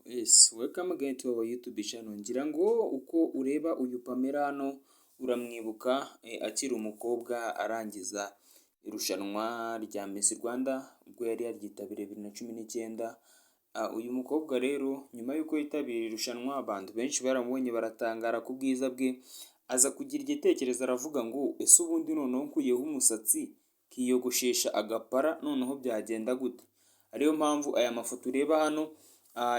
Yes, welcome again to our YouTube channel. Ngira ngo uko ureba uyu Pamela hano uramwibuka akiri umukobwa arangiza irushanwa rya Miss Rwanda ubwo yari yaryitabiriye 2019. Uyu mukobwa rero nyuma y'uko yitabiriye irushanwa, abantu benshi baramubonye baratangara ku bwiza bwe, aza kugira igitekerezo aravuga ngo: "Ese ubundi noneho nkuyeho umusatsi nkiyogoshesha agapara, noneho byagenda gute?" Ariyo mpamvu aya mafoto ureba hano,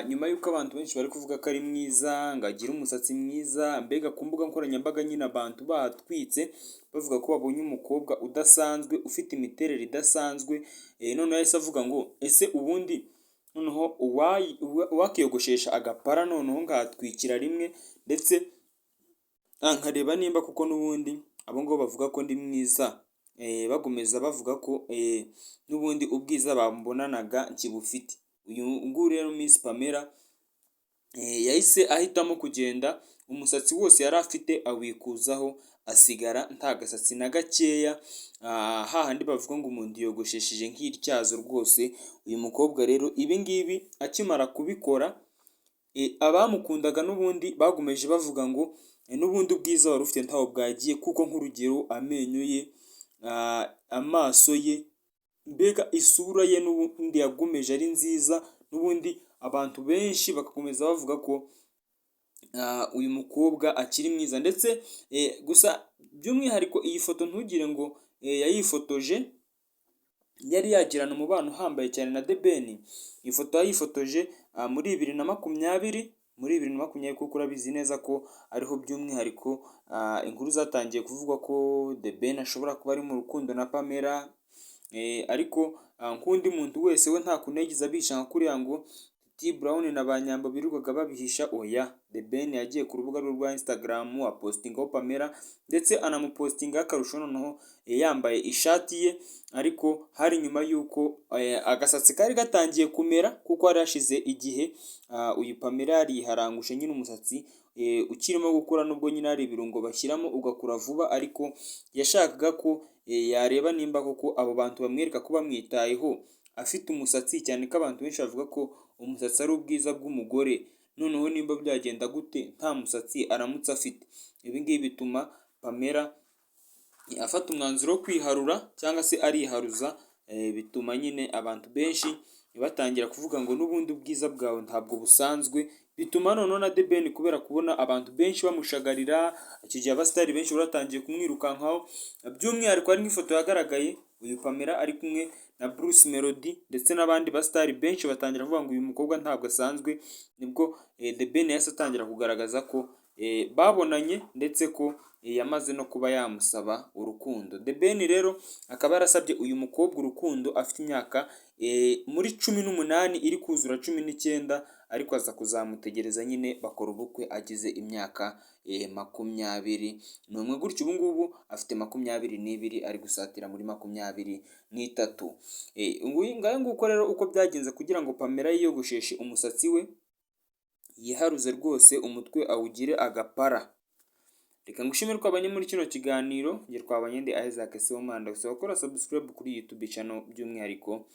nyuma y'uko abantu benshi bari kuvuga ko ari mwiza, ngo agire umusatsi mwiza, mbega ku mbuga nkoranyambaga nyine abantu bahatwitse bavuga ko babonye umukobwa udasanzwe, ufite imiterere idasanzwe, noneho yahise avuga ngo: "Ese ubundi noneho uwakiyogoshesha agapara, noneho nkahatwikira rimwe, ndetse nkareba nimba kuko n'ubundi abo ngabo bavuga ko ndi mwiza, bagomeza bavuga ko n'ubundi ubwiza bambonanaga nkibufite." Uyu nguyu rero Miss Pamela yahise ahitamo kugenda umusatsi wose yari afite awikuzaho, asigara nta gasatsi na gakeya, hahandi bavuga ngo umuntu yiyogoshesheje nk'ityazo rwose. Uyu mukobwa rero ibi ngibi akimara kubikora, abamukundaga n'ubundi bagomeje bavuga ngo n'ubundi ubwiza wari ufite ntaho bwagiye, kuko nk'urugero amenyo ye, amaso ye, mbega isura ye n'ubundi yagomeje ari nziza, n'ubundi abantu benshi bagakomeza bavuga ko uyu mukobwa akiri mwiza. Ndetse gusa by'umwihariko iyi foto ntugire ngo yayifotoje yari yagirana umubano uhambaye cyane na The Ben. Iyi foto yayifotoje muri 2020, muri 2020, kuko urabizi neza ko ariho by'umwihariko inkuru zatangiye kuvugwa ko The Ben ashobora kuba ari mu rukundo na Pamela. Ariko nk'undi muntu wese we nta kuntu yagize abihisha nka kuriya ngo Titi Brown na ba Nyambo birirwaga babihisha, oya. The Ben yagiye ku rubuga rwe rwa Instagram apostingaho Pamela, ndetse anamupostingaho akarusho noneho yambaye ishati ye, ariko hari nyuma y'uko agasatsi kari gatangiye kumera, kuko hari hashize igihe uyu Pamela yariharanguje nyine umusatsi ukirimo gukura, nubwo nyine hari ibirungo bashyiramo ugakura vuba, ariko yashakaga ko yareba nimba koko abo bantu bamwereka ko bamwitayeho afite umusatsi, cyane ko abantu benshi bavuga ko umusatsi ari ubwiza bw'umugore, noneho nimba byagenda gute nta musatsi aramutse afite. Ibi ngibi bituma Pamela afata umwanzuro wo kwiharura cyangwa se ariharuza, bituma nyine abantu benshi batangira kuvuga ngo n'ubundi ubwiza bwawe ntabwo busanzwe, bituma noneho na The Ben kubera kubona abantu benshi bamushagarira, icyo gihe abasitari benshi batangiye kumwirukankaho, by'umwihariko hari nk'ifoto yagaragaye uyu Pamela ari kumwe na Bruce Melody ndetse n'abandi basitari benshi, batangira kuvuga ngo uyu mukobwa ntabwo asanzwe, nibwo The Ben yahise atangira kugaragaza ko babonanye ndetse ko yamaze no kuba yamusaba urukundo. The Ben rero akaba yarasabye uyu mukobwa urukundo afite imyaka muri 18 iri kuzura 19, ariko aza kuzamutegereza nyine bakora ubukwe agize imyaka 21 gutyo, ubu ngubu afite 22 ari gusatira muri 23. Ngayo nguko rero uko byagenze kugira ngo Pamela yiyogosheshe umusatsi we, yiharuze rwose umutwe awugire agapara. Reka ngushimire ko abanye muri kino kiganiro, njye twabanye ndi Isaac Sibomana, ndagusaba gukora subscribe kuri YouTube channel, by'umwihariko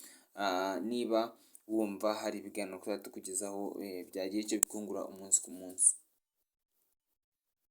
niba wumva hari ibiganiro tuzajya tukugezaho byagira icyo bikungura umunsi ku munsi.